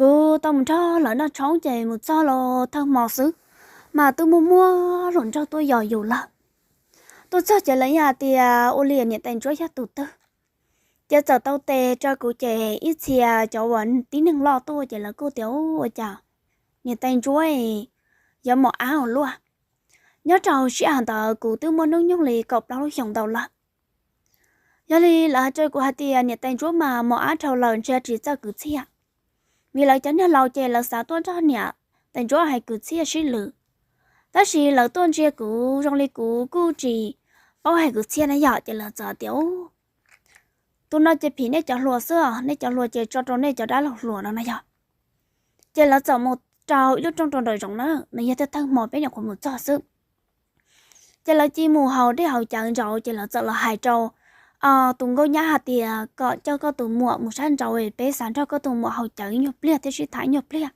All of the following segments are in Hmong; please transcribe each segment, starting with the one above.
Kuv tau mus nrog lawv noj tshoob ces mus txog los thawj hmo xwb, mas twb muaj muaj hluas nraug tuaj yos yus lawm. Tuaj txog ces lawv yeej hais tias ua li niam tais ntsuab yog tus twg. Ces txawm tau tes rau kuv ces ib txhia cov uas tib neeg loj tuaj ces lawv kuj tias ua cas niam tais ntsuab yuav mos ab ua luaj. Nyob rau sij hawm ntawd kuv twb muaj hnub nyoog li kaum plaub lub xyoos ntau lawm. Yog li lawv hais rau kuv hais tias niam tais ntsuab mas mos ab dhau lawm ntshe tsis txawj kwv txhiaj, vim lawv cov niag laus ces lawv xav tuaj nrog niam tais ntsuab hais kwv txhiaj sib lwm. Tab sis lawv tuaj ntsia kuv zoo li kuv kuj tsis paub hais kwv txhiaj na yom, ces lawv txawm tias tus no ces phim nej cov hluas xwb os, nej cov hluas ces tso rau nej cov dab laug hluas no na yog. Ces lawv txawm mus rau ib lub rooj rau nraum zoov na, nws yog thawj thawj hmo peb nyuam qhuav mus txog xwb. Ces lawv cia mus haus dej haus cawv nraud ces lawv txawm los hais rau tus nkauj nyab hais tias kom coj koj tus muam mus sab nraud, peb xav nrog koj tus muam haus cawv ib nyuag pliag thiab sib tham ib nyuag pliag.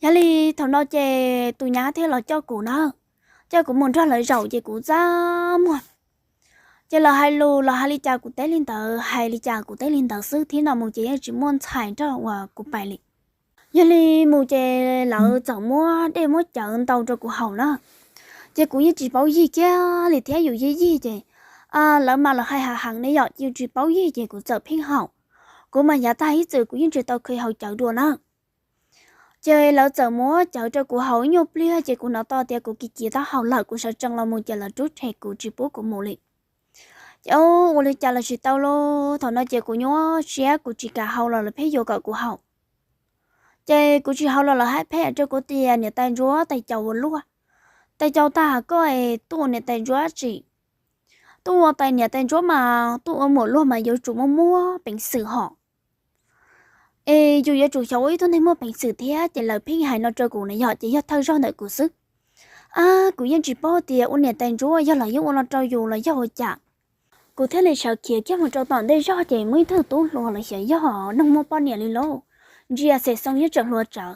Yog li thaum no ces tus nyab thiaj los coj kuv na, coj kuv mus nrog lawv zaum ces kuv txaj muag. Ces lawv hais lus los hais li cas kuv teb li ntawd, hais li cas kuv teb li ntawd xwb, thib no mus ces yeej tsis muaj ntxhais nrog uas kuv pais li. Yog li mus ces lawv txawm muab dej muab cawv ntau rau kuv haus na, ces kuv yeej tsis paub yig kiag li thiab, yus yig yig ces lawv mas lawv hais hav heev ne yom, yus tsis paub yig ces kuv txawm pheej haus. Kuv mas yav tag ib txwm kuv yeej tsis tau kheev haus cawv dua na. Ces lawv txawm muab cawv rau kuv haus ib nyuag pliag ces kuv hnov tau tias kuv kiv kiv taub hau lawm, kuv sawv tsees los mus ces lawv rub rhe kuv tsis pub kuv mus li. Ces ua li cas los tsis tau li, thaum no ces kuv nyuaj siab kuv tsis kam haus los lawv pheej yuam kom kuv haus. Ces kuv tsis haus los lawv hais phem rau kuv tias niam tais ntsuab tais caus ua luaj. Tais caus tag koj es tuaj ua niam tais ntsuab tsis, tuaj ua tais niam tais ntsuab mas tuaj ua muam luag mas yuav tsum muaj muab peev xwm hos. Es yus yuav tsum xyov ua ib tug neeg muaj peev xwm thiab, ces lawv pheej hais no rau kuv na yom, ces yog thawj zaug ntawm kuv xwb. Ab, kuv yeej tsis paub tias ua niam tais ntsuab yog lawv yeej ua no rau yus los yog ua cas. Kuv thiaj li sawv khiav kiag mus rau tom ntej zog ces muaj ib tug tub hluas los xyov yog neeg muaj poj niam li lauj, ntsia xem xoo yeej tseem hluas tsawv.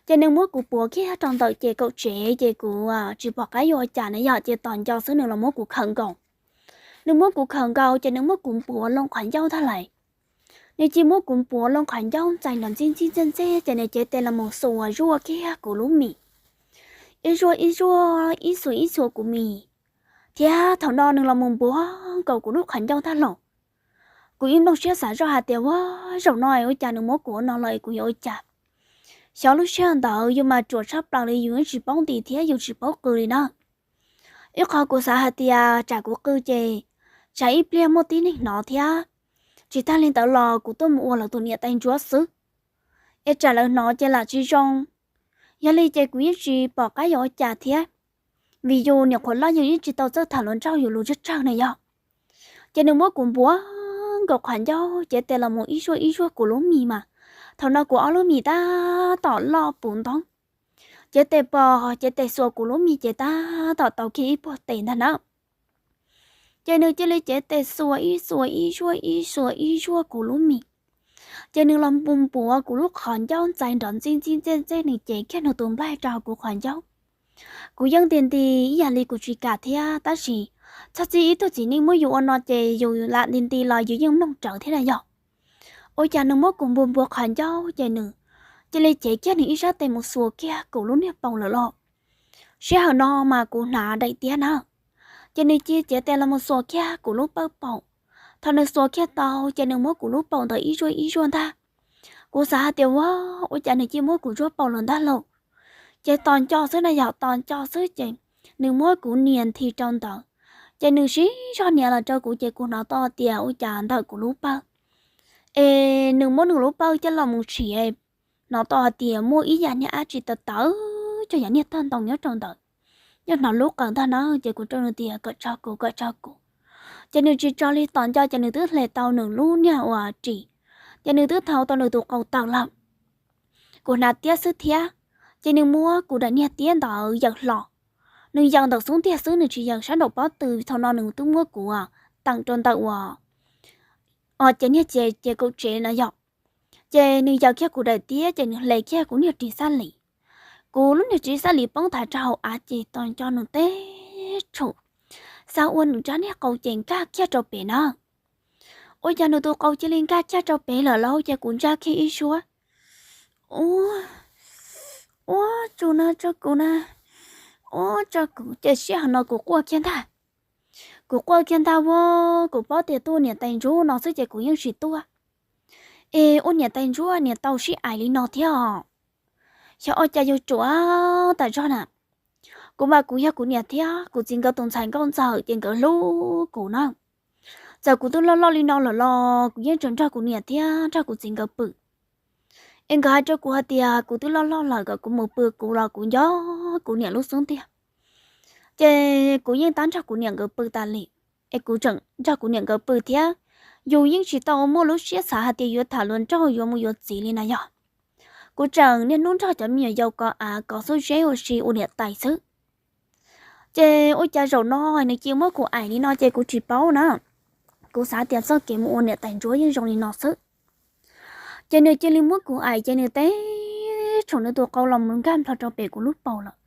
Ces nws muab kuv puav kiag rau ntawm ces kaum tsev ces kuv tsis pom qab yuav ua cas na yom, ces tos nco xwb nws los muab kuv khawm nkaus. Nws muab kuv khawm nkaus ces nws muab kuv npuav loo qhov ncauj tag lais. Nws cia muab kuv npuav loo qhov ncauj ntxais nrov ntxij ntxij ntxej ntxej ces nws cev tes los mus xuas zuaj kiag kuv lub mis. Ib zuaj ib zuaj, ib xuas ib xuas kuv mis. Thiab thaum no nws los mus npuav nkaus kuv lub qhov ncauj tag los. Kuv yeej nplooj siab xav zoj hais tias ua zaum no ua cas nws muab kuv ua no los kuv yuav ua cas. Xyov lub sij hawm ntawd yus mas ruam tshaj plaws li, yus yeej tsis paub nti thiab yus tsis paub qw li na. Ib qho kuv xav hais tias tsam kuv qw ces tsam ib pliag muaj tib neeg hnov thiab, tsis tag li ntawd los kuv tuaj mus ua lawv tus niam tais ntsuab xwb, es tsam lawv hnov ces lam tsis zoo. Yog li ces kuv yeej tsis pom qab yuav ua cas thiab, vim yus nyuam qhuav loj yus yeej tsis tau txawj tham hluas nraug yus lus tsawg tsawg na yog. Ces nws muab kuv npuav nkaus qhov ncauj, cev tes los mus ib zuaj ib zuaj kuv lub mis mas, thaum no kuv ob lub mis tab tom loj puv ntoob. Cev tes pos, cev tes xuas kuv lub mis ces tab tom tau kiag ib puag tes ntag na. Ces nws cia li cev tes xuas ib xuas ib zuaj ib xuas ib zuaj kuv lub mis. Ces nws los mus npuav kuv lub qhov ncauj ntxais nrov ntxij ntxij ntxej ntxej, nws cev kiag nws tus nplaig rau kuv qhov ncauj. Kuv yeej nti nti ib yam li kuv tsis kam thiab, tab sis txhob txij ib tug txiv neej muab yus ua no ces yus lam nti nti los yus yeej mloog rawv thiab na yog. Ua cas nws muab kuv npuav npuav qhov ncauj ces nws cia li cev kiag nws ib sab tes mus xuas kiag kuv lub niag paum lawm lauj. Sij hawm no mas kuv hnav daim tiab na, ces nws cia cev tes los mus xuas kiag kuv lub pawj paum. Thaum nws xuas kiag tau ces nws muab kuv lub paum ntawd ib zuaj ib zuaj ntag. Kuv xav hais tias ua, ua cas nws cia muab kuv zuaj paum lawm ntag lauj. Ces tos nco xwb na yog, tos nco xwb ces nws muab kuv nias nthi rau ntawd. Ces nws siv zog nias los rau kuv ces kuv hnov tau tias ua cas ntawm kuv lub pawj, es nws muab nws lub pawj coj los mus tshim, hnov tau hais tias muaj ib yam niag dab tsi tawv tawv, cov yam niag tawg ntoo nyob rau ntawd, nyob hnov lub qawv ntag na. Ces kuv rau nws tias kom tso kuv, kom tso kuv. Ces nws tsis tso li, tos nco ces nws twb hle tau nws lub niag uas ris, ces nws twb thau tau nws tus qau tawm lawm. Kuv hnav tiab xwb thiab, ces nws muab kuv daim niag tiab ntawd yaws hlo. Nws yaws ntawm xub ntiag xwb, nws tsis yaws sab nraum pob tw. Thaum no nws twb muab kuv teem rau ntawm uas, o, ces niag ces, ces kaum tsev no yom. Ces nws yaws kiag kuv daim tiab ces nws hle kiag kuv niag ris xab lis. Kuv lub niag ris xab lis poob thaiv rau hauv av ces tos nco nws teb tshum, xav ua nws rab niag qau ces nkag kiag rau pem na. Ua cas nws tus qau cia li nkag kiag rau pem lawm lauj, ces kuv ntsaj kiag ib suab. Ua, ua tsu na tso kuv na, ua tso kuv ces sij hawm no kuv quaj kiag ntag. Kuv quaj kiag ntag ua, kuv paub tias tuaj niam tais ntsuab no xwb ces kuv yeej tsis tuaj. Es ua niam tais ntsuab niam tau sib aim li no thiab os. Xyov ua cas yus ruam tas zog na. Kuv mas kuv yog kuv niam thiab kuv txiv nkawd tus ntxhais nkauj ntxawm ces nkawd hlub kuv na. Txawm kuv twb loj loj li no lawm los kuv yeej tseem nrog kuv niam thiab nrog kuv txiv nkawd pw. Es nkawd hais rau kuv hais tias kuv twb loj loj lawm kom kuv mus pw kuv los kuv nco kuv niam lub xub ntiag. Ces kuv yeej tab nrog kuv niam nkawd pw tas li. Es kuv tseem nrog kuv niam nkawd pw thiab. Yus yeej tsis tau muaj lub siab xav hais tias yuav tham luag nraug yuav mus yuav txiv li na yog. Kuv tseem niaj hnub nrog cov me nyuam yaus kov av kov xub zeb ua si ua niam tais xwb. Ces ua cas zaum no nws cia muab kuv aim li no ces kuv tsis paub na. Kuv xav tias txoj kev mus ua niam tais ntsuab yeej zoo li no xwb. Ces nws cia li muab kuv aim ces nws teb tshoom nws tus qau los mus nkag nplho rau pem kuv lub paum lawm.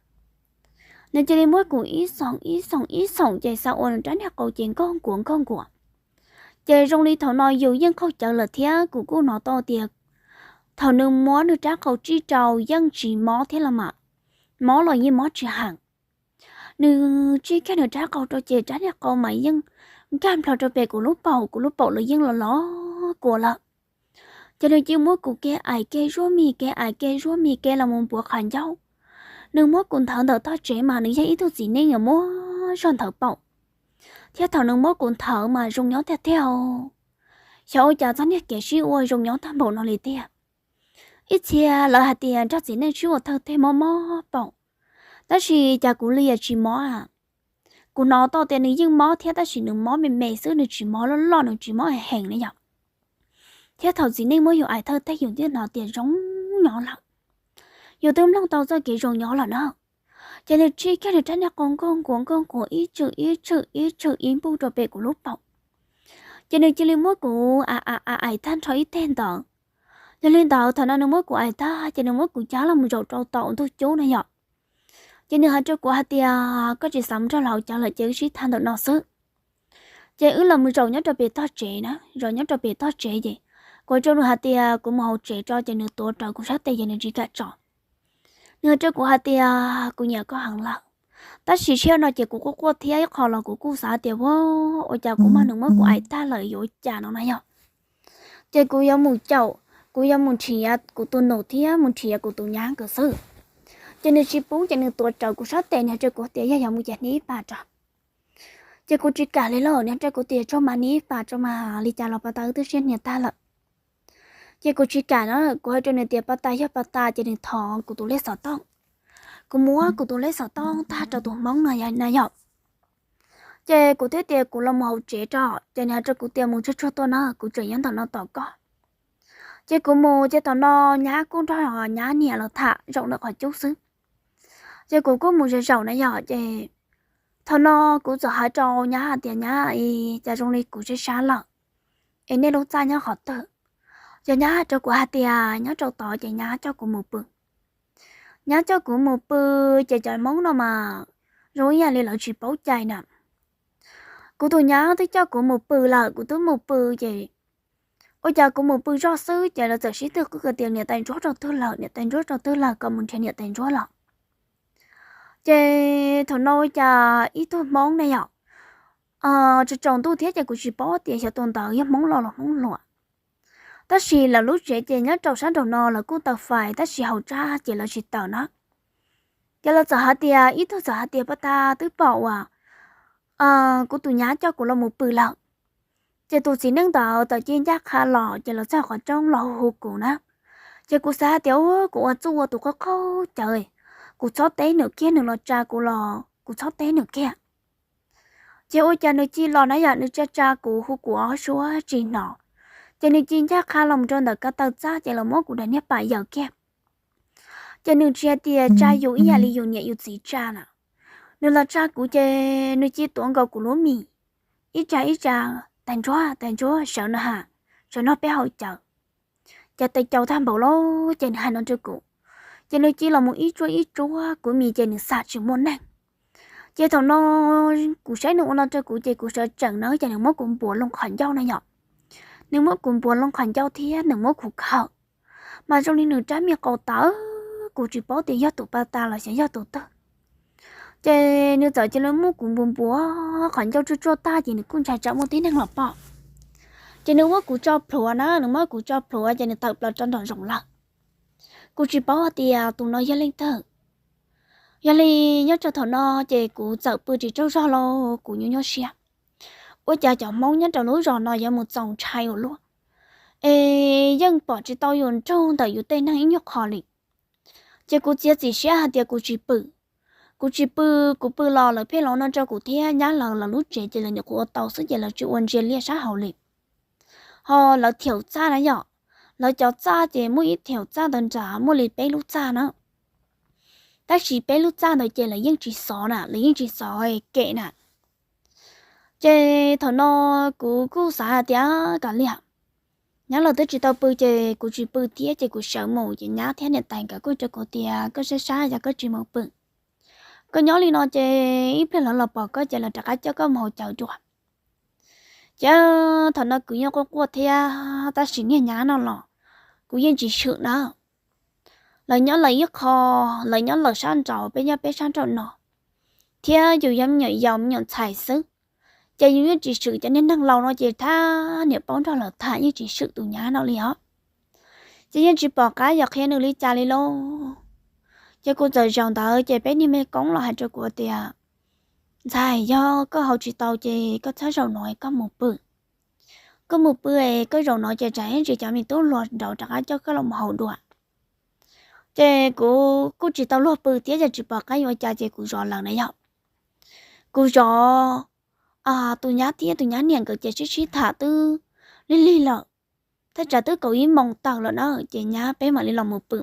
Nws cia li muab kuv ib xoom ib xoom ib xoom ces xav ua nws rab niag qau ces nkaug nkuav nkaug nkuav. Ces zoo li thaum no yus yeej qaug cawv lawm thiab kuv kuj hnov tau tias thaum nws muab nws rab qau tsij rau yeej tsis mob thiab los mas, mob los yeej mob tsis heev. Nws tsij kiag nws rab qau rau ces rab niag qau mas yeej nkag nplho rau pem kuv lub paum, kuv lub paum los yeej los los kua lawm. Ces nws cia muab kuv kev aim kev zuaj mis kev aim kev zuaj mis kev los mus npuav qhov ncauj. Nws muab kuv nthawv ntawm tog tsev mas nws yog ib tug txiv neej uas muaj zog nthawv paum, thiab thaum nws muab kuv nthawv mas zoo nyob tiag tiag. Xyov ua cas txog niag kev sib ua zoo nyob tag npaum no li tiag. Ib txhia lawv hais tias nrog txiv neej sib ua thawj teg mob mob paum, tab sis cas kuv li tsis mob. Kuv hnov tau tias nws yeej mob thiab tab sis nws mob me me xwb, nws tsis mob loj loj, nws tsis mob heev ne yom. Thiab thaum txiv neej muab yus aim thawj teg yus thiaj hnov tias zoo nyob lawm, yus twb mloog tau txoj kev zoo nyob lawm na. Ces nws tsij kiag nws rab niag qau nkaug nkuav nkaug nkuav ib tshwm ib tshwm ib tshwm ib npuj rau pem kuv lub paum. Ces nws cia li muab kuv aim aim aim tag nrho ib teg ntawd. Yog li ntawd thaum no nws muab kuv aim tag ces nws muab kuv cab los mus zaum rau tom ntug cub na yom. Ces nws hais rau kuv hais tias koj tsis xav mus nrog lawv hauv cawv lawm ces wb sib tham ntawm no xwb. Ces wb los mus zaum nyob rau pem tog tsev na, zaum nyob rau pem tog tsev ces kuv hais rau nws hais tias kuv mus hauv tsev tso ces nws tuav rawv kuv sab tes ces nws tsis kam tso. Nws hais rau kuv hais tias kuv nyiam koj heev lawm, tab sis tshiab no ces kuv quaj quaj thiab ib qho los kuv kuj xav tias ua, ua cas kuv mas nws muab kuv aim tag lawm yuav ua cas no na yog. Ces kuv yuav mus caum, kuv yuav mus nrhiav kuv tus nus thiab mus nrhiav kuv tus nyab nkawd xwb. Ces nws tsis pub ces nws tuav rawv kuv sab tes, nws hais rau kuv tias yog yuav mus ces hnia ib pas rau. Ces kuv tsis kam li lawm, nws hais rau kuv tias tso mas hnia ib pas tso mas li cas los pas tas wb twb siab hnia tag lawm. Ces kuv tsis kam na, kuv hais rau nws tias pas tas yog pas tas ces nws thov kuv tus lej xov tooj. Kuv muab kuv tus lej xov tooj tag rau tus hmoob no na yom. Ces kuv thiaj tias kuv los mus hauv tsev tso, ces nws hais rau kuv tias mus tsuag tsuag tuaj na, kuv tseem nyob ntawm no tos koj. Ces kuv mus ces thaum no nyab kuj nrog nyab niam los tham zaum ntawm qhov cub xwb. Ces kuv kuj mus zaum zaum na yom, ces thaum no kuv txawm hais rau nyab hais tias nyab, cas zoo li kuv sab sab lawm, es nej lub txaj nyob qhov twg? Ces nyab hais rau kuv hais tias nyob rau tod ces nyab coj kuv mus pw. Nyab coj kuv mus pw, ces cov hmoob no mas zoo ib yam li lawv tsis paub cai na. Kuv tus nyab twb coj kuv mus pw lawm, kuv twb mus pw ces ua cas kuv mus pw zoj xwb ces lawv txawm sib twb qw tias niam tais ntsuab rau twg lawm, niam tais ntsuab rau twg lawm, kom mus nrhiav niam tais ntsuab los. Ces thaum no ua cas ib tug hmoob ne yom, tsaus ntuj thiab ces kuv tsis paub tias xyov tus ntawd yog hmoob los los hmoob hluas. Tab sis lawv lub tsev ces nyob rau sab nraum no lawv kuj taws fais tab sis hauv tsev ces lawv tsis taws na. Ces lawv txawm hais tias, ib tug txawm hais tias pas tas twb pom uas kuv tus nyab coj kuv los mus pw lawm. Ces tus txiv neej ntawd tawm ci ncaj qha los ces los txog qhov rooj los hu hu kuv na. Ces kuv xav hais tias ua kuv ua txuj ua tus qaug qaug cawv, kuv txhob teb nws kiag, nws los tsa kuv los kuv txhob teb nws kiag. Ces ua cas nws ci los na yom, nws tsa tsa kuv hu kuv ob suab tsis hnov. Ces nws ci ncaj qha los rau ntawm ko taw txaj ces los muab kuv daim niag pam yaws kiag. Ces nws tsis hais tias tsa yus ib yam li yus niam yus txiv tsa na. Nws los tsa kuv ces nws ci tuav nkaus kuv lub mis, ib tsa ib tsa, tais ntsuab tais ntsuab sawv no ha, sawv no peb haus cawv. Ces tais caus tag npaum lawm ces nws hais no rau kuv. Ces nws ci los mus ib tsuab ib tsuab kuv mis ces nws xam tsis muaj neeg. Ces thaum no kuv saib nws ua no rau kuv ces kuv sawv tsees na ces nws muab kuv npuav loo qhov ncauj na yom. Nws muab kuv npuav loo qhov ncauj thiab nws muab kuv khawm. mas zoo li nws rab me qau tawv, kuv tsis paub tias yog tus pas tas los xyov yog tus twg. Ces nws txawm cia li muab kuv npuav npuav qhov ncauj tsuaj tsuaj tag ces nws kuj ntshai tsam muaj tib neeg los pom. Ces nws muab kuv tso plhuav na, nws muab kuv tso plhuav ces nws tawm plaws rau nraum zoov lawm. Kuv tsis paub hais tias tus no yog leej twg. Yog li nyob rau thaum no ces kuv txawm pw tsis tsaug zog lauj, kuv nyuaj nyuaj siab. Ua cas cov Hmoob nyob rau lub zos no yuav mus txaus ntshai ua luaj, es yeej pom tsis tau yus nrug ntawm yus tej neeg ib nyuag qho li. Ces kuv txiav txim siab hais tias kuv tsis pw. Kuv tsis pw, kuv pw los lawv pheej los no rau kuv thiab nyab lawv, lawv lub tsev ces lawv nyuam qhuav ua tau xwb ces lawv tsis ua ntsia liaj sab hauv li. Ho lawv thiaum txaj na yom, lawv cov txaj ces muaj ib thiaum txaj ntawd nrad muaj li peb lub txaj na. Tab sis peb lub txaj ntawd ces lawv yeej tsis xov na, lawv yeej tsis xov kem na. Ces thaum no kuv kuj xav hais tias kav liam, nyab lawv twb tsis tau pw ces kuv tsis pw thiab ces kuv sawv mus ces nyab thiab niam tais nkawd kuj rau kuv tias koj sab sab yog koj tsis mus pw, koj nyob li no ces ib pliag lawv los pom koj ces lawv rov qab coj koj mus hauv cawv dua. Ces thaum no kuv yeej quaj quaj thiab tab sis niag nyab no los kuv yeej tsis swm na. Lawv nyob lawv ib qho, lawv nyob lawv sab nraud, peb nyob peb sab nraum no, thiab yus yog me nyuam yaus me nyuam ntxhais xwb. Ces yus yeej tsis swm, cov niag neeg laus no ces thab niam paub nrog lawv tham yeej tsis swm tus nyab no li os. Ces yeej tsis pom qab yuav qhia nws li cas li lauj. Ces kuv txawm zaum ntawd ces peb niag me koob los hais rau kuv tias ntxhais, yog koj haus tsis tau ces koj txhob zaum no, koj mus pw. Koj mus pw es koj zaum no ces tsam ib ntsis cov me tub hluas nraud rov qab coj koj los mus haus dua. Ces kuv kuj tsis tau luag pw thiab ces tsis pom qab yuav cas ces kuv zov lawv na yog. Kuv zov, tus nyab thiab tus nyab niam nkawd ces sib sib tham twb lig lig lawm, thaj tsam twb kaum ib moos tawm lawm na ces nyab peb mam li los mus pw.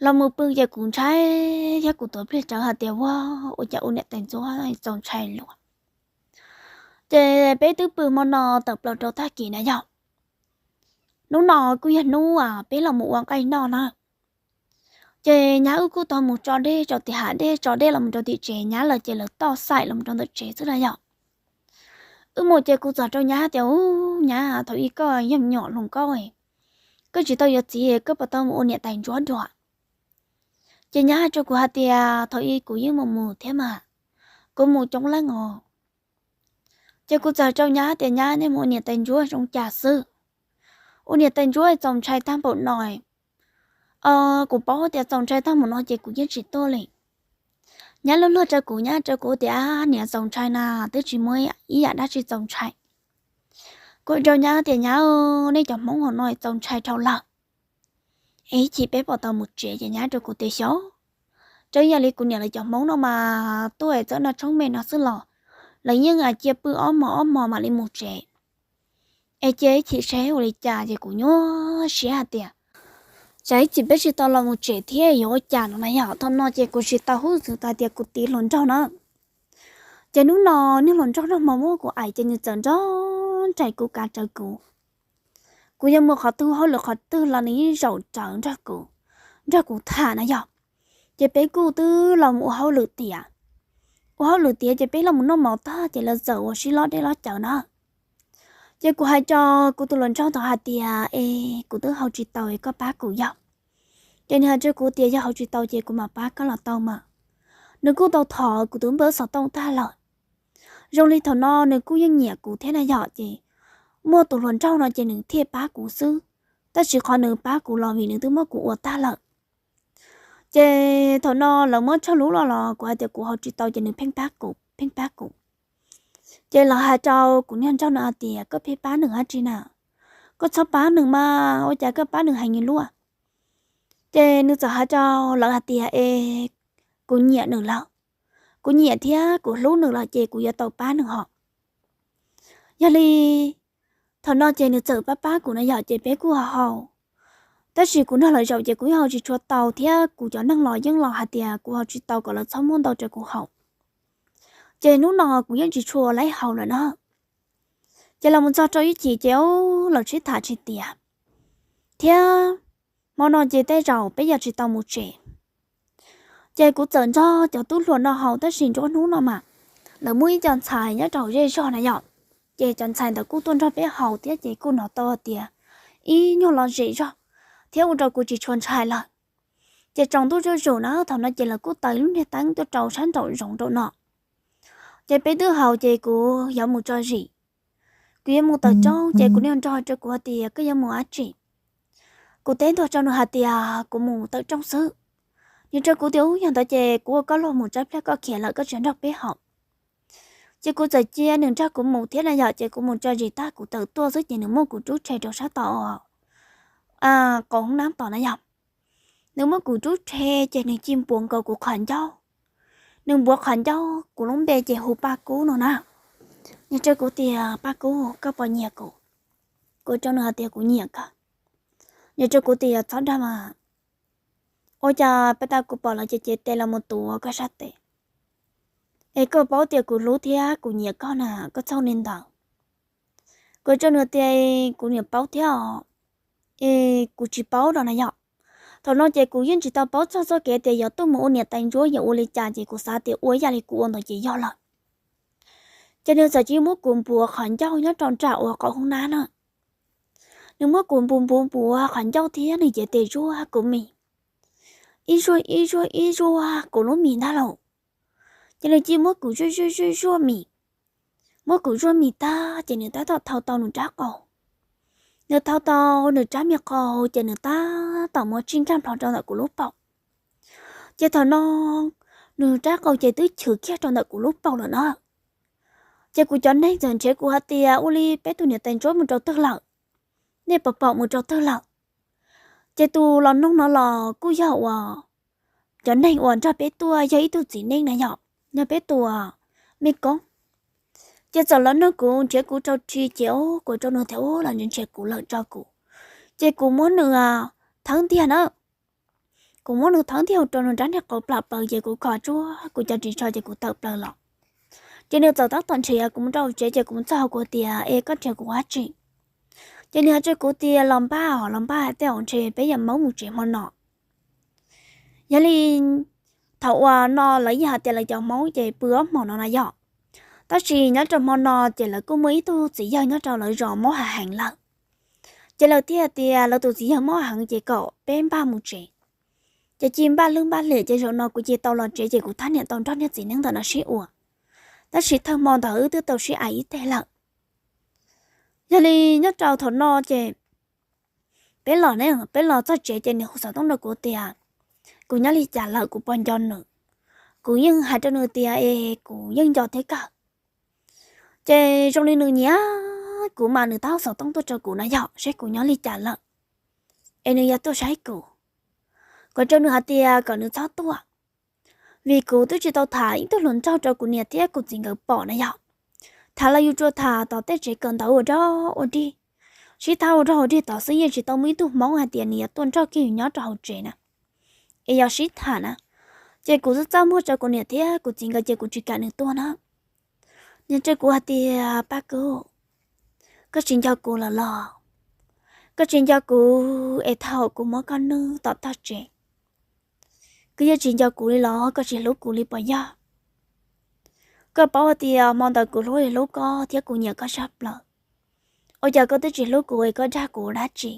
Los mus pw ces kuv ntshai thiab kuv tuav pliag tsawv hais tias ua, ua cas ua niam tais ntsuab txaus ntshai luaj. Ces peb twb pw hmo no tawm plaws rau tag kis na yog. Hnub no kuj yog hnub peb los mus ua nqaij noj na. Ces nyab wb kuj tau mus tso dej rau tim hav dej, tso dej los mus rau tim tsev, nyab lawv ces lawv toj xaim los mus rau ntawm tsev xwb na yog. Wb mus ces kuv txawm rau nyab tias u, nyab, thaum ub koj yog me nyuam hluas nkauj, koj tsis tau yuav txiv, koj puas tau mus ua niam tais ntsuab dua? Ces nyab hais rau kuv hais tias thaum ub kuv yeej mus mus thiab mas, kuv mus coob leej os. Ces kuv txawm rau nyab tias nyab, nej mus ua niam tais ntsuab zoo cas xwb? Ua niam tais ntsuab txaus ntshai tag npaum no. Kuv paub tias txaus ntshai tag npaum no ces kuv yeej tsis tuaj li. Nyab luag luag rau kuv, nyab rau kuv tias niam, txaus ntshai na, twb tsis muaj ib yam dab tsi txaus ntshai. Kuv rau nyab tias nyab, nej cov Hmoob hauv no txaus ntshai dhau lawm, es ib chim peb puas tau mus tsev? Ces nyab rau kuv tias xyov, raws yam li kuv niam lawv cov Hmoob no mas tuaj txawb noj tshoob me no xwb los lawv yeej cia pw ob hmos ob hmos mam li mus tsev. Es cia ib chim seb ua li cas. Ces kuv nyuaj siab hais tias tsam ib chim peb tsis tau los mus tsev thiab yuav ua cas no na yog. Thaum no ces kuv tsis tau hub xwm tas tias kuv tiv hluas nraug na. Ces hnub no niag hluas nraug noj hmo muab kuv aim ces nws txawm nrog nraim kuv, kav rawv kuv. Kuv yuav mus qhov twg hauj lwm qhov twg los nws yeej zaum rawv nrog kuv, nrog kuv tham na yog. Ces peb kuj twb los mus ua hauj lwm tiav. Ua hauj lwm tiav ces peb los mus noj mov tag ces lawv txawm ua sib lob dej lob cawv na. Ces kuv hais rau kuv tus hluas nraug tod hais tias es kuv twb haus tsis tau es koj pab kuv yog. Ces nws hais rau kuv tias yog haus tsis tau ces kuv mam pab koj los tau mas. Nws kuj tau thov kuv tus npawb xov tooj tag lawm. Zoo li thaum no nws kuj yeej nyiam kuv thiab na yog, ces muaj tus hluas nraug no ces nws thiaj pab kuv xwb. Tab sis qhov nws pab kuv los vim nws twb muab kuv ua tag lawm. Ces thaum no lawv muab tshav lub los los kuv hais tias kuv haus tsis tau ces nws pheej pab kuv, pheej pab kuv. Ces lawv hais rau kuv niag nraug no hais tias koj pheej pab nws dab tsi na, koj txhob pab nws mas, ua cas koj pab nws heev li luaj. Ces nws txawm hais rau lawv hais tias es kuv nyiam nws lawm, kuv nyiam thiab kuv hlub nws lawm ces kuv yuav tau pab nws hos. Yog li thaum no ces nws txawm pab pab kuv na yog, ces peb kuj haus haus. Tab sis kuv nrog lawv zaum ces kuv yeej haus tsis tshua tau thiab kuv cov neeg los yeej los hais tias kuv haus tsis tau kom lawv txhob muab ntau rau kuv haus. Ces hnub no kuv yeej tsis tshua laib haus lawm na. Ces los mus txog rau ib chim ces lawv sib tham tsis tiav thiab hmo no ces tej zaum peb yuav tsis tau mus tsev. Ces kuv txawm nrog cov tub hluas no haus, tab sis nruab hnub no mas lawv muaj ib co ntxhais nyob rau hauv zej zog na yom, ces cov ntxhais ntawd kuj tuaj nrog peb haus thiab ces kuj hnov tau hais tias ib nyuag lom zem zog, thiab ua rau kuv tsis tshua ntshai lawm. Ces tsaus ntuj zuj zus na, thaum no ces lawv kuj taws lub niag teeb tuaj rau sab nraum zoov rau no. Ces peb twb haus ces kuv yuav mus tso zis, kuv yuav mus tawm rooj ces kuv niag nraug rau kuv hais tias koj yuav mus dab tsi. Kuv teb ntua rau nws hais tias kuv mus tawm rooj xwb. Nws rau kuv tias ub, yog ntawd ces kuv ua koj luag mus tsab pliag koj khiav lawm koj tsis nrog peb haus. Ces kuv txawm cia nws nrog kuv mus thiab na yom, ces kuv mus tso zis tag kuv tawm tuaj xwb ces nws muab kuv rub rhe rau sab tom qaum hoob nab tom na yom. Nws muab kuv rub rhe ces nws cia npuav nkaus kuv qhov ncauj. Nws npuav qhov ncauj kuv lub npe ces hu Paj Kub no na. Nws rau kuv tias Paj Kub, koj puas nyiam kuv? Kuv rau nws hais tias kuv nyiam kawg. Nws rau kuv tias txhob dag mas, ua cas peb tau kuv pom lawv ces cev tes los mus tuav koj sab tes. Es koj paub tias kuv hlub thiab kuv nyiam koj na, koj txhob li ntawd. Kuv rau nws tias kuv nyiam paub thiab os, es kuv tsis paub no na yom. Thaum no ces kuv yeej tsis tau paub txog txoj kev tias yuav tuaj mus ua niam tais ntsuab yuav ua li cas ces kuv xav tias ua ib yam li kuv ua ntawd ces yog lawm. Ces nws txawm cia muab kuv npuav qhov ncauj nyob rau nram uas qaum hoob nab na. Nws muab kuv npuav npuav npuav qhov ncauj thiab nws cev tes zuaj kuv mis, ib zuaj ib zuaj ib zuaj kuv lub mis ntag lauj. Ces nws cia muab kuv zuaj zuaj zuaj zuaj mis, muab kuv zuaj mis tag ces nws tab tom thau tau nws rab qau. Nws thau tau nws rab me qau ces nws tab tom muab tsij nkag nplho rau ntawm kuv lub paum. Ces thaum no nws rab qau ces twb chwv kiag rau ntawm kuv lub paum lawm na. Ces kuv cov neeg txawm nrhiav kuv hais tias ua li peb tus niam tais ntsuab mus rau twg lawm, nej puas pom mus rau twg lawm? Ces tus los noog no los kuj yog uas cov neeg uas nrog peb tuaj, yog ib tug txiv neej na yom, yog peb tus me koob. Ces txawm los noog kuv nrhiav kuv rau ri ces kuv rau nws tias ub, los nrhiav kuv lawm tso kuv. Ces kuv muab nws thawb ntiag na, kuv muab nws thawb ntiag rau nws rab niag qau plam plaws ces kuv kho tsuag kuv cov ris tsho ces kuv tawm plaws los. Ces nws txawm tab tom nrhiav kuv mus rau tsev ces kuv mus txog hauv kuv tias es koj nrhiav kuv ua dab tsi? Ces nws hais rau kuv tias los npaj os, los npaj hais tej zaum ntshe peb yuav maub mus tsev hmo no. Yog li thaum uas no lawv yeej hais tias lawv cov maub ces pw ob hmos no na yom. Tab sis nyob rau hmo no ces lawv kuj muaj ib tug txiv yawg nyob rau lawv zos maub heev heev lawm. Ces lawv thiaj tias lawv tus txiv yawg maub heev ces kom peb npaj mus tsev. Ces cia npaj lwj npaj liam ces zaum no kuv cia tau los tsev ces kuv thab niam tau nrog niag txiv neej ntawm no sib ua. Tab sis thawj hmo ntawd wb twb tau sib aim ib teg lawm. Yog li nyob rau thaum no ces peb los ne, peb los txog tsev ces nws hu xov tooj rau kuv tias kuv nyob li cas lawm, kuv puas nco nws. Kuv yeej hais rau nws tias es kuv yeej nco thiab kawg. Ces zoo li nws nyiam kuv mas nws tab hu xov tooj tuaj rau kuv na yom, seb kuv nyob li cas lawm, es nws yuav tuaj saib kuv. Kuv rau nws hais tias kom nws txhob tuaj, vim kuv twb tsis tau tham ib tug hluas nraug rau kuv niam thiab kuv txiv nkawd pom na yom. Tham los yus tsuas tham tom tej tsev kawm ntawv ua dog ua dig, sib tham ua dog ua dig tod xwb, yeej tsis tau muaj ib tug hmoob hais tias nws yuav tuaj nrog kiag yus nyob rau hauv tsev na, es yog sib tham na. Ces kuv txaj txaj muag rau kuv niam thiab kuv txiv nkawd ces kuv tsis kam nws tuaj na. Nws rau kuv hais tias Paj Kub, koj tsis nco kuv lawm los? Koj tsis nco kuv es thaum kuv muab koj nwj tom tog tsev, koj yeej tsis nco kuv li los? Koj tsis hlub kuv li puas yog? Koj paub hais tias hmo ntawd kuv hlub li hlub koj thiab kuv nyiam koj sab plaws, ua cas koj twb tsis hlub kuv es koj dag kuv ua dab tsi?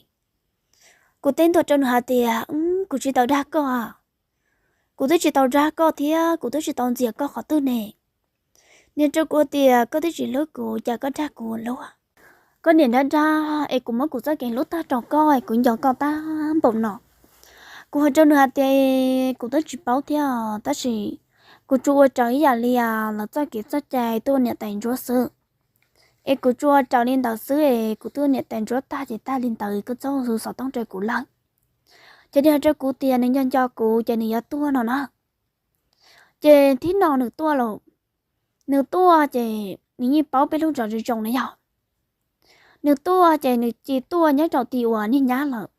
Kuv teb ntua rau nws hais tias kuv tsis tau dag koj, kuv twb tsis tau dag koj thiab kuv twb tsis tau ntxias koj qhov twg ne. Nws rau kuv tias koj twb tsis hlub kuv cas koj dag kuv ua luaj? Koj niam nrab nrab es kuv muab kuv txoj kev hlub tag rau koj es kuv nco koj tag npaum no. Kuv hais rau nws hais tias kuv twb tsis paub thiab, tab sis kuv tsuas ua raws ib yam li lawv txoj kev txoj cai tuaj ua niam tais ntsuab xwb. Es kuv tsuas ua raws li ntawd xwb es kuv tuaj ua niam tais ntsuab tag ces tag li ntawd, koj txhob hu xov tooj rau kuv lawm. Ces nws hais rau kuv tias nws nco nco kuv ces nws yuav tuaj no na. Ces thib no nws tuaj lawm, nws tuaj ces nws yeej paub peb lub zos zoo zoo na yog. Nws tuaj ces nws cia tuaj nyob rau tim uas niag nyab lawm.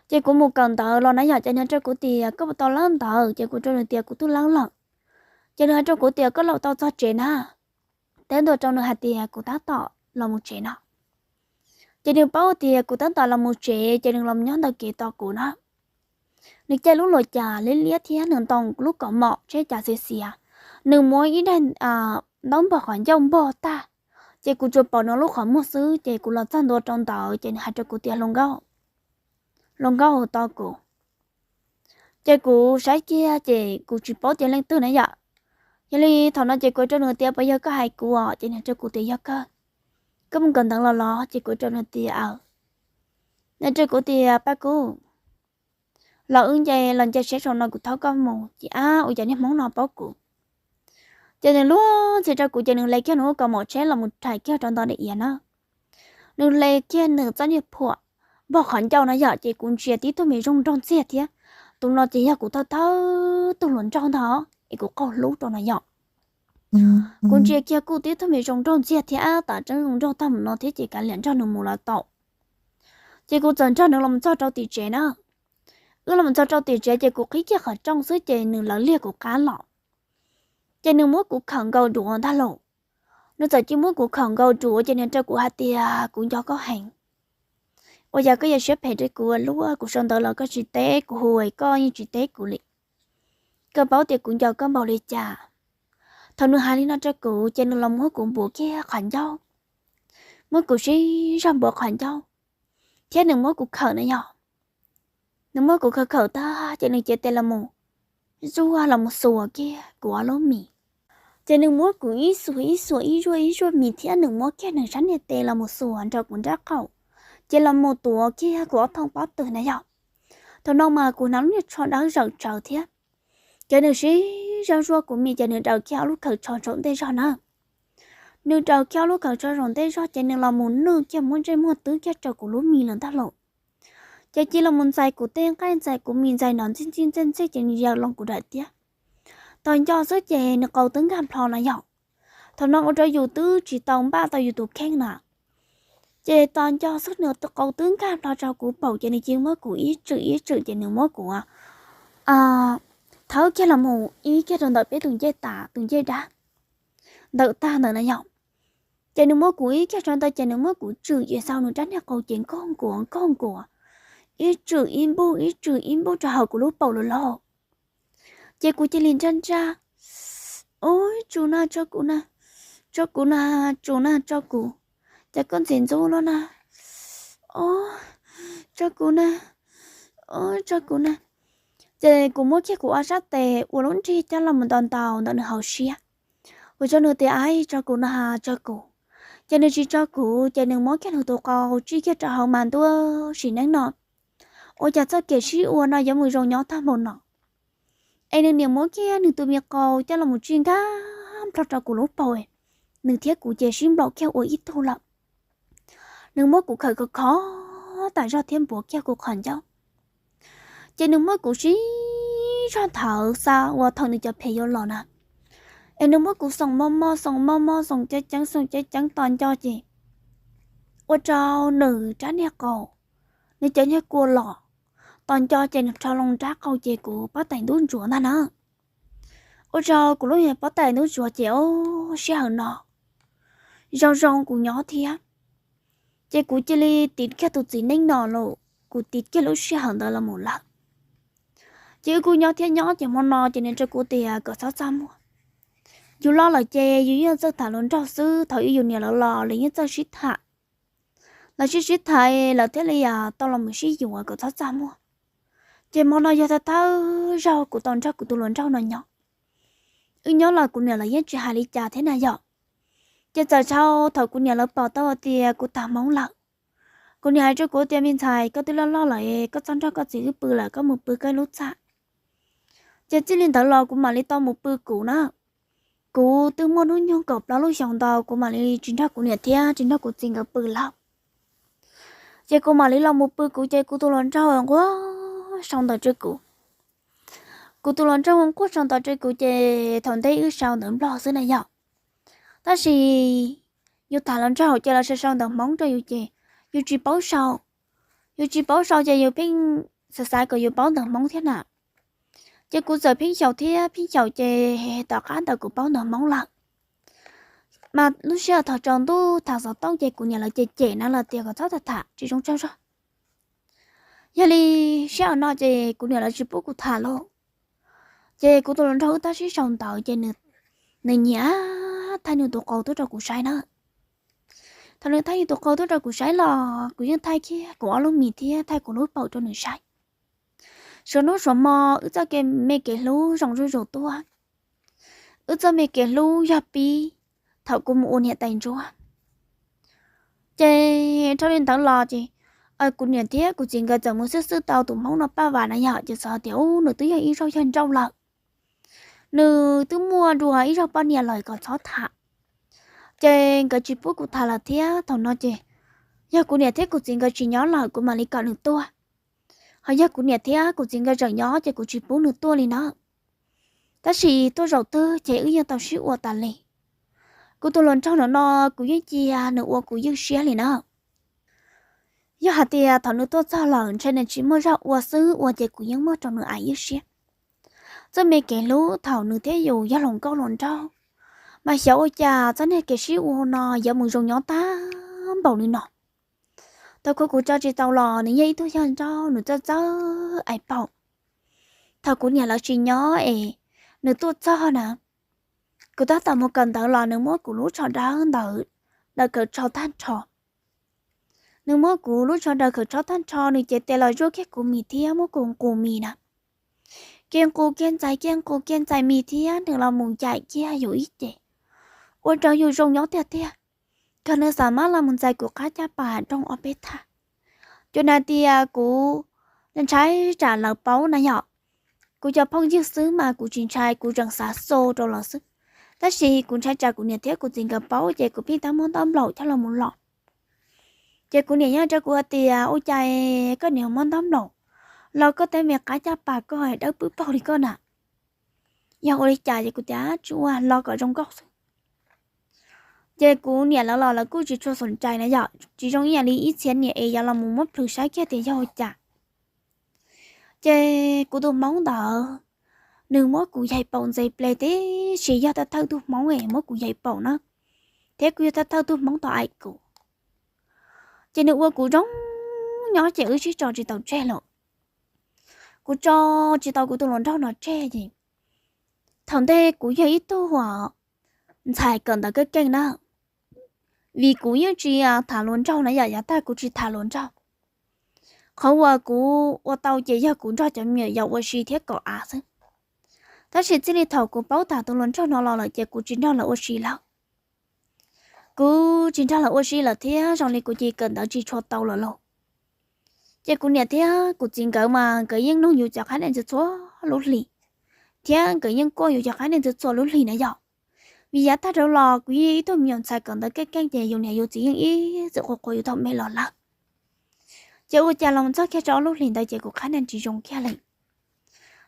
Ces kuv mus kawm ntawv los na yom, ces nws hais rau kuv tias koj puas tau lawb ntawv, ces kuv rau nws tias kuv twb lawb lawm. Ces nws hais rau kuv tias koj los tau txog tsev na. Teb ntua rau nws hais tias kuv tab tom los mus tsev no. Ces nws paub tias kuv tab tom los mus tsev ces nws los nyob ntawm kev tos kuv na. Nws caij lub luas cas liab liab thiab nws ntoo lub kaus mom tsheb cas xiav xiav. Nws muab ib daim ntaub npog qhov ncauj npog tag, ces kuv tsuas pom nws lub qhov muag xwb. Ces kuv los txog ntua rau ntawd ces nws hais rau kuv tias hluas nkauj, hluas nkauj hu to kuv. Ces kuv saib kiag ces kuv tsis paub tias leej twg na yom. Yog li thaum no ces kuv rau nws tias puas yog koj hais kuv os, ces nws rau kuv tias yog kawg. Koj mus kawm ntawv los los? Ces kuv rau nws tias aws. Nws rau kuv tias Paj Kub, los wb nce los nce siab saum no kuv thauj koj mus. Ces ab, ua cas niag Hmoob no paub kuv. Ces nws luag ntxhi rau kuv ces nws hle kiag nws lub kaus mom tsheb los mus rhais kiag rau ntawm daim iav na. Nws hle kiag nws txoj niag phuam npog qhov ncauj no yom, ces kuv ntsia tib tug me zoo nraug ntxiag thiab. Tus no ces yog kuv thawj thawj tug hluas nraug ntag es kuv qaug hlub rau no yom. Kuv ntsia kiag kuj tib tug me zoo nraug ntxiag thiab, tam tseeb zoo nraug tag mus no thiab ces kav liam nrog nws mus los tau. Ces kuv txawm nrog nws los txog rau tim tsev na. Wb los txog rau tim tsev ces kuv qhib kiag qhov rooj xwb ces nws lawv liag kuv qab los. Ces nws muab kuv khawm nkaus duav ntag lauj. Nws txawm cia muab kuv khawm nkaus duav ces nws rau kuv hais tias kuv nco koj heev. Ua cas koj yuav siab phem rau kuv ua luaj? Kuv sau ntawv los koj tsis teb, kuv hu koj yeej tsis teb kuv li. Koj paub tias kuv nco koj npaum li cas? Thaum nws hais li no rau kuv ces nws los muab kuv npuav kiag qhov ncauj, muab kuv sib zog npuav qhov ncauj, thiab nws muab kuv khawm na yog. Nws muab kuv khawm khawm tag ces nws cev tes los mus zuaj los mus xuas kiag kuv ob lub mis. Ces nws muab kuv ib xuas ib xuas, ib zuaj ib zuaj mis thiab nws muab kiag nws sab niag tes los mus xuas nraum kuv nrab qaum, ces los mus tuav kiag kuv ob thooj pob tw na yog. Thaum no mas kuv hnav lub niag tsho dawb zawm tsawv thiab. Ces nws sib zog zuaj kuv mis ces nws daws kiag ob lub khawv tsho saum ntej zog na. Nws daws kiag ob lub khawv tsho saum ntej zog ces nws los mus nwj kiag muab ntsej muag twb kiag rau kuv lub mis lawm ntag lauj. Ces cia los mus ntxais kuv tej nqaij, ntxais kuv mis, ntxais nrov ntxij ntxij ntxej ntxej ces nws yaws loo kuv daim tiab. Tos nco xwb ces nws qau twb nkag nplho no yog. Thaum no ua rau yus twb tsis tau npaj tau yus tus kheej na. Ces tos nco xwb nws qau twb nkag nplho rau kuv paum ces nws cia muab kuv ib tswm ib tswm ces nws muab kuv thawb kiag los mus ib kiag rau ntawm peb tus ncej tas, tus ncej dab ntawm tag ntawd na yog. Ces nws muab kuv ib kiag rau ntawd ces nws muab kuv tswm ces xau nws rab niag qau ces nkaug nkuav nkaug nkuav, ib tswm ib npuj ib tswm ib npuj rau hauv kuv lub paum lawm lauj. Ces kuv cia li nraj nraj, ub, tso kuv na, tso kuv na, tso kuv na, tso kuv, ces koj ntxim ntxub no na, ub, tso kuv na, ub, tso kuv na. Ces kuv muab kiag kuv ob sab tes ua lub nrig coj los mus ntaus ntaus ntawm nws hauv siab, ua rau nws tias aib, tso kuv na, tso kuv. Ces nws tsis tso kuv ces nws muab kiag nws tus qau tsij kiag rau hauv mas ntuj, sim neej no ua cas txoj kev sib ua no yuav mus zoo nyob tag npaum no. Es nws niam muab kiag nws tus me qau coj los mus tsij nkag nplho rau kuv lub paum, nws thiab kuv ces sib nplaum kiag ua ib tug lawm. Nws muab kuv khawm khov khov tas zog thiab npuav kiag kuv qhov ncauj. Ces nws muab kuv sib zog nthawv xa ua thaum nws cov phem yuav los na. Es nws muab kuv xoom mos mos, xoom mos mos, xoom ceev ceev, xoom ceev ceev tos nco ces ua rau nws rab niag qau, nws cov niag kua los. Tos nco ces nws rho loo rab qau ces kuv pob tais ntub ntsuav ntag na. Ua rau kuv lub pob tais ntub ntsuav ces o, sij hawm no zoo zoo kuv nyob thiab. Ces kuv cia li tiv kiag tus txiv neej no lawm, kuv tiv kiag lub sij hawm ntawd los mus lawm. Ces wb kuj nyob thiab nyob ces hmo no ces nws rau kuv tias kom txhob txaj muag. Yus loj lawm ces yus yeej txawj tham hluas nraug xwb, thaum ub yus niam lawv los lawv yeej txawj sib tham. Lawv sib sib tham lawv thiaj li tau los mus sib yuav, kom txhob txaj muag. Ces hmo no yog thawj thawj zaug kuv tau nrog kuv tus hluas nraug no nyob. Wb nyob los kuv niam lawv yeej tsis hais li cas thiab na yom. Ces txawm txog thaum kuv niam lawv pom tau tias kuv tham hmoob lawm, kuv niam hais rau kuv tias me ntxhais, koj twb loj loj lawm, koj txhob nrog koj txiv wb pw lawm, koj mus pw koj lub txaj. Ces txij li ntawd los kuv mam li tau mus pw kuv na. Kuv twb muaj hnub nyoog kaum plaub lub xyoos ntau kuv mam li tsis nrog kuv niam thiab tsis nrog kuv txiv nkawd pw lawm. Ces kuv mam li los mus pw kuv ces kuv tus hluas nraug nquag sau ntawv rau kuv. Kuv tus hluas nraug nquag sau ntawv rau kuv ces thaum ntej wb sau ntawv nplog xwb na yom. Tab sis yus tham hluas nraug ces lawv sau sau ntawv hmoob rau yus ces yus tsis paub sau. Yus tsis paub sau ces yus pheej xav xav kom yus paub ntawv hmoob thiab na. Ces kuv txawm pheej xyaum thiab pheej xyaum ces tom qab ntawd kuv paub ntawv hmoob lawm. Mas lub sij hawm thaum tsaus ntuj tham xov tooj ces kuv niam lawv cem cem na, lawv tias kom txhob tham tham tsis zoo tsaug zog. Yog li sij hawm no ces kuv niam lawv tsis pub kuv tham lauj. Ces kuv tus hluas nraug wb tab sib sau ntawv ces nws nyiam thaij nws tus qau tuaj rau kuv saib na. Thaum nws thaij tus qau tuaj rau kuv saib los kuv yeej thaij kiag kuv ob lub mis thiab thaij kuv lub paum rau nws saib. Suav hnub suav hmo wb txoj kev me kev hlub zoo zuj zus tuaj. Wb txoj me kev hlub yog pib thaum kuv mus ua niam tais ntsuab. Ces dhau li ntawd los ces kuv niam thiab kuv txiv nkawd txawm mus xwb xwb tau tus hmoob no paj vas na yom, ces xav tias ub, nws twb yog ib zaug yawg nrauj lawm, nws twb muaj dua ib zaug poj niam lawm kom txhob tham. Ces nkawd tsis pub kuv tham lawm thiab. Thaum no ces yog kuv niam thiab kuv txiv nkawd tsis nyob lawm kuv mam li kom nws tuaj, ho yog kuv niam thiab kuv txiv nkawd tseem nyob ces kuv tsis pub nws tuaj li na. Tab sis tuaj zaum twg ces wb yeej tau sib ua tas li. Kuv tus hluas nraug no no kuv yeej cia nws ua kuv ywj siab li na. Yog hais tias thaum nws tuaj txog lawm ntshai nws tsis muaj zog ua xwb ua ces kuv yeej muaj rau nws ais ywj siab. Txoj me kev hlub thaum nws thiab yus yog hluas nkauj hluas nraug, mas xyov ua cas txoj niag kev sib ua no yuav mus zoo nyob tag npaum li no. Thaum kuv, kuv tso tsis tau los nws yog ib tug yawg nrauj, nws txawj txawj ais paum. Thaum kuv niam lawv tsis nyob es nws tuaj txog na, kuv tab tom mus kawm ntawv los nws muab kuv lub tsho dawb ntawd daws khawv tsho tag nrho. Nws muab kuv lub tsho daws khawv tsho tag nrho, nws cev tes los zuaj kiag kuv mis thiab muab kuv nqus mis na. Kiag nqus kiag ntxais, kiag nqus kiag ntxais mis thiab nws los mus ncaim kiag yus ib ce, ua rau yus zoo nyob tiag tiag. Kawg nws xav mab los mus ntxais kuv qab caj pas rooj ob peb thaj. Cov na tias kuv ntshai tsam lawv paub na yom. Kuv cov phooj ywg xwb mas kuv tsis ntshai, kuv tseem xav xo rau lawv xwb. Tab sis kuv ntshai tsam kuv niam thiab kuv txiv nkawd paub ces kuv pheej tab muab ntaub nplaum coj los mus lom. Ces kuv niam yeej rau kuv hais tias ua cas koj niam muab ntaub nplaum los koj tej me qab caj pas koj dawb pwb paug li koj na. Yog ua li cas ces kuv tias tsis ua, los kom zoo nkauj xwb. Ces kuv niam lawv los lawv kuj tsis tshua xom cai na yom, tsis zoo ib yam li ib txhia niam es yuav los mus muab plhws saib kiag tias yog ua cas. Ces kuv tus hmoob ntawd, nws muab kuv yaig paum ntxes ple tib si, yog thawj thawj tug hmoob es muab kuv yaig paum na, thiab kuj yog thawj thawj tug hmoob tau aim kuv. Ces nws ua kuv zoo nyob ces wb sib tso tsis tau tseg lawm. Kuv tso tsis tau kuv tus hluas nraug no tseg ces thaum ntej kuv yog ib tug ntxhais kawm ntawv keej keej na, vim kuv yeej tsis tham hluas nraug na yom, yav tag kuv tsis tham hluas nraug. Qhov uas kuv ua tau ces yog kuv nrog cov me nyuam yaus ua si thiab kom av xwb. Tab sis txij li thaum kuv paub tham tus hluas nraug no los lawm ces kuv tsis nrog lawv ua si lawm. Kuv tsis nrog lawv ua si lawm thiab zoo li kuv cia li kawm ntawv tsis tshua tau lawm lauj. Ces kuv niam thiab kuv txiv nkawd mas nkawd yeej nug yus cov qhab neej txhua txhua lub hlis, thiab nkawd yeej kuaj yus cov qhab neej txhua txhua lub hlis na yom. Vim yav tag dhau los kuv yeej ib tug me nyuam ntxhais kawm ntawv keej keej ces yus niam yus txiv yeej ib txwm quas quas yus thaum me los lawm. Ces ua cas los txog kiag rau ob lub hlis ntawd ces kuv qhab neej tsis zoo kiag li.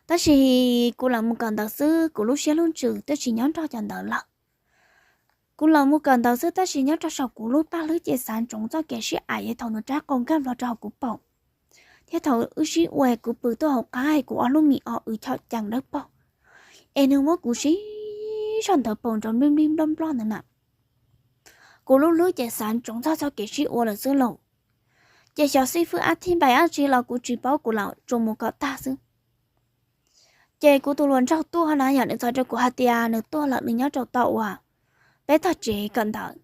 Tab sis kuv lam mus kawm ntawv xwb, kuv lub siab lub ntsws twb tsis nyob nrog cov ntawd lawm. Kuv lam mus kawm ntawv xwb tab sis nyob rau saum kuv lub paj hlwb ces xav ntsoov txoj kev sib aim es thaum nws rab qau nkag nplo rau hauv kuv paum, thiab thaum wb sib ua es kuv pw tuaj hauv qab es kuv ob lub mis o w chom cees dawb paug, es nws muab kuv sib zog ntawd paum nrov nplij nplij nploj nploj ntawd na. Kuv lub hlwb ces xav ntsoov txog txoj kev sib ua lawm xwb lauj. Ces xyov xib fwb ab thib npaim ab tsi los kuv tsis paub, kuv lam tsuas mus kom tag xwb. Ces kuv tus hluas nraug tuaj na yom, nws txawm rau kuv hais tias nws tuaj lawm, nws nyob rau tom uas peb tog tsev kawm ntawv.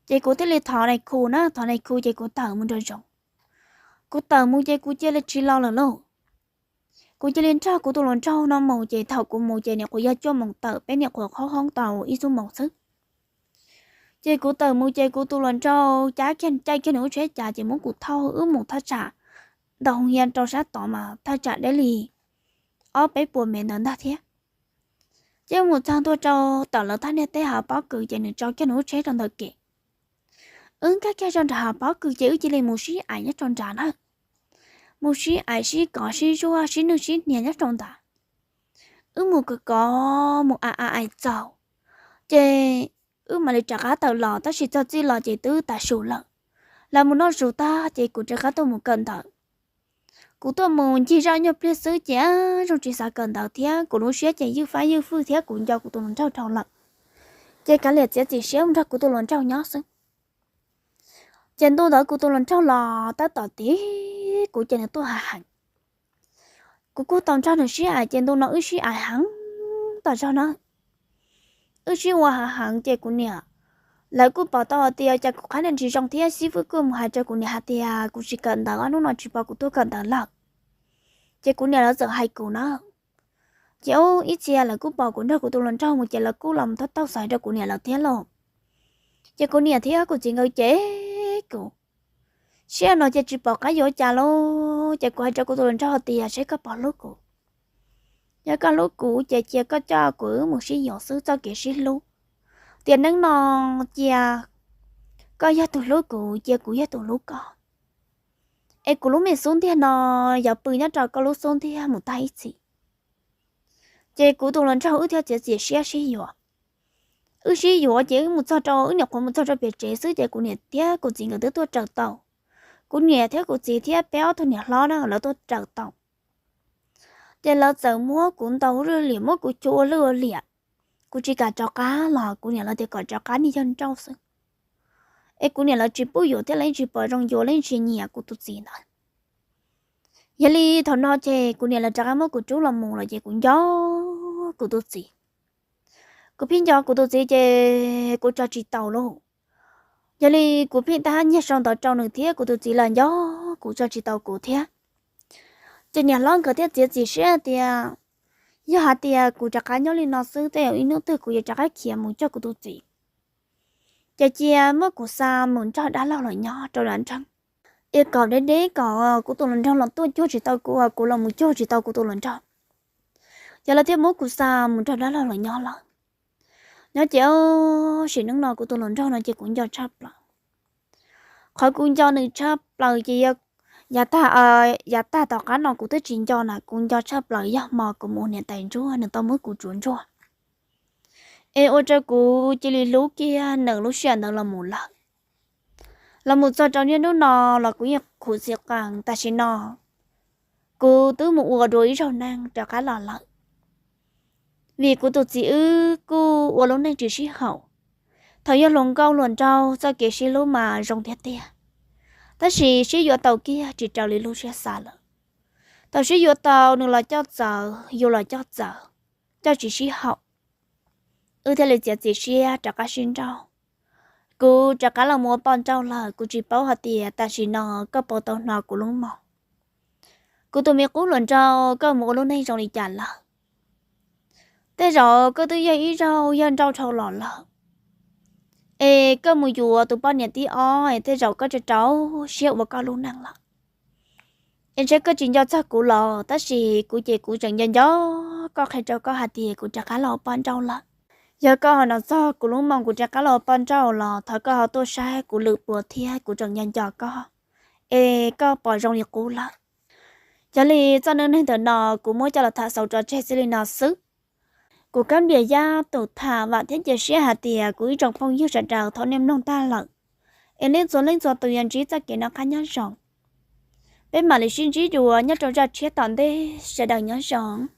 Ces kuv thiaj li thov nais khu na, thov nais khu ces kuv tawm mus nraum zoov. Kuv tawm mus ces kuv cia li tsis los lawm lauj. Kuv cia li nrog kuv tus hluas nraug no mus ces thaum kuv mus ces nyuam qhuav yog cuaj moos tawm, peb nyuam qhuav qhob hoob tau ib xuab moos xwb. Ces kuv tawm mus ces kuv tus hluas nraug caij kiag nws lub tsheb cav ces muab kuv thauj wb mus thaj tsam ntawm hoo hia rau sab tod mas thaj tsam deb li ob peb puas mev ntawd ntag thiab. Ces mus txog ntua rau tom lawv thaj niag teb hav pob kws ces nws tso kiag nws lub tsheb rau ntawm kev. Wb nkag kiag rau nram hav pob kws ces wb cia li mus sib aim nyob rau nrad na. Mus sib aim sib kov sib zuaj sib nwj sib hnia nyob rau ntawd. Wb mus kov kov mus a a aim txaus, ces wb mam li rov qab tawm los, tab sis txog txij los ces twb tas su lawm. Lawv mus noj su tag ces kuv rov qab tuaj mus kawm ntawv. Kuv tuaj mus ncig zoj nyuag pliag xwb ces zoo tsis xav kawm ntawv thiab, kuv lub siab ces ywj fab ywj fwj thiab kuv nco kuv tus hluas nraug dhau lawm. Ces kav liam txiav txim siab mus nrog kuv tus hluas nraug nyob xwb. Ces ntu ntawd kuv tus hluas nraug los tab tom tiv kuv ces nws tuaj hav heev. Kuv kuj tau nrog nws sib aim ces ntu no wb sib aim heev tas zog na. Wb sib ua hav heev ces kuv niam Lawv kuj pom tau hais tias cas kuv qab niag ntsis zoo thiab xib fwb kuj mus hais rau kuv niam hais tias kuv tsis kawm ntawv, ob hnub no tsis pom kuv tuaj kawm ntawv lawm. Ces kuv niam lawv txawm hais kuv na. Ces ib txhia lawv kuj pom kuv nrog kuv tus hluas nraug mus ces lawv kuj los mus taug taug xaiv rau kuv niam lawv thiab lauj. Ces kuv niam thiab kuv txiv nkawd ces kuv siab no ces tsis pom qab yuav cas lauj. Ces kuv hais rau kuv tus hluas nraug hais tias seb koj puas hlub kuv, yog koj hlub kuv ces cia koj coj kuv wb mus sib yuav xwb txoj kev sib hlub. Tiam neej no cia koj yog tus hlub kuv, cia kuv yog tus hlub koj. Es kuv lub me xub ntiag no yuav pw nyob rau koj lub xub ntiag mus tag ib txhis. Ces kuv tus hluas nraug wb thiaj txiav txim siab sib yuav. Wb sib yuav ces wb mus txog rau, wb nyuam qhuav mus txog rau pem tsev xwb ces kuv niam thiab kuv txiv nkawd twb tuaj raws tau. Kuv niam thiab kuv txiv thiab peb ob tug niam hlob na lawv tuaj raws tau. Ces lawv txawm muab kuv ntaus ua lwj liam, muab kuv cuab ua lwj ua liam. Kuv tsis kam rov qab los kuv niam lawv tias kom rov qab niag yawg nrauj xwb. Es kuv niam lawv tsis pub yuav thiab lawv yeej tsis pom zoo yuav, lawv yeej tsis nyiam kuv tus txiv ntawd. Yog li thaum no ces kuv niam lawv rov qab muab kuv rub los mus lawm ces kuv nco kuv tus txiv. Kuv pheej nco kuv tus txiv ces kuv tso tsis tau lauj. Yog li kuv pheej tab nyiag sau ntawv rau nws thiab kuv tus txiv los nco kuv tso tsis tau kuv thiab. Ces niam hlob nkawd thiaj txiav txim siab tias yog hais tias kuv rov qab nyob li no xwb tej zaum ib hnub twg kuv yuav rov qab khiav mus coj kuv tus txiv. Ces cia muab kuv xa mus nrog dab laug lawm nyob rau nram nroog, es kom deb deb kom kuv tus hluas nraug los tuaj cuag tsis tau kuv, kuv los mus cuag tsis tau kuv tus hluas nraug. Ces lawv thiaj muab kuv xa mus nrog dab laug lawm nyob lawm. Nyob ces sim neej no kuv tus hluas nraug no ces kuv nco tshaj plaws. Qhov kuv nco nws tshaj plaws ces yog yav tag, yav tag tom qab no kuv twb tsis nco na, kuv nco tshaj plaws yog hmo kuv mus ua niam tais ntsuag nws tau muab kuv tsuav ntsuag, es ua rau kuv cia li hlub kiag nws lub sij hawm ntawd los mus lawm. Los mus txog rau niaj hnub no los kuv yeej khuv xim qees. Tam sim no kuv twb mus ua dua ib zaug neeg rov qab los lawm, vim kuv tus txiv wb kuj ua lub neej tsis sib haum. Thaum yog hluas nkauj hluas nraug txoj kev sib hlub mas zoo tiag tiag, tab sis sib yuav tau kiag tsis raws li lub siab xav lawm. Thaum sib yuav tau nws los coj txawv, yus los coj txawv, coj tsis sib haum, wb thiaj li txiav txim siab rov qab sib nrauj. Kuv rov qab los mus ua poj nrauj lawm, kuv tsis paub hais tias tam sim no koj puas tau hnov kuv lub moo. Kuv tus me qub hluas nraug, koj mus ua lub neej zoo li cas lawm? Tej zaum koj twb yog ib zaug yawg nrauj dhau los lawm, es koj mus yuav tus poj niam thib ob es tej zaum koj rau rau siab ua koj lub neej lawm. Es ntshe koj tsis nco txog kuv los, tab sis kuv ces kuv tseem nco nco koj, qhia rau koj hais tias kuv rov qab los ua poj nrauj lawm. Yog koj ho hnov txog kuv lub moo kuv rov qab los ua poj nrauj los thov koj ho tuaj saib kuv lwm puas thiab, kuv tseem nco nco koj, es koj puas zoo li qub lawm. Yog li txoj neej neeg ntawm no kuv muab coj los tham xaus tso tseg txij li no xwb. Kuv Kab Npias Yaj tus tham vam thiab cia siab hais tias kuv ib tsoom phooj ywg sawv daws thaum nej mloog tag lawm, es nej txhua leej txhua tus yuav ntsib txoj kev noj qab nyob zoo. Peb mam li sib ntsib dua nyob rau zaj tshiab tom ntej, sawv daws nyob zoo.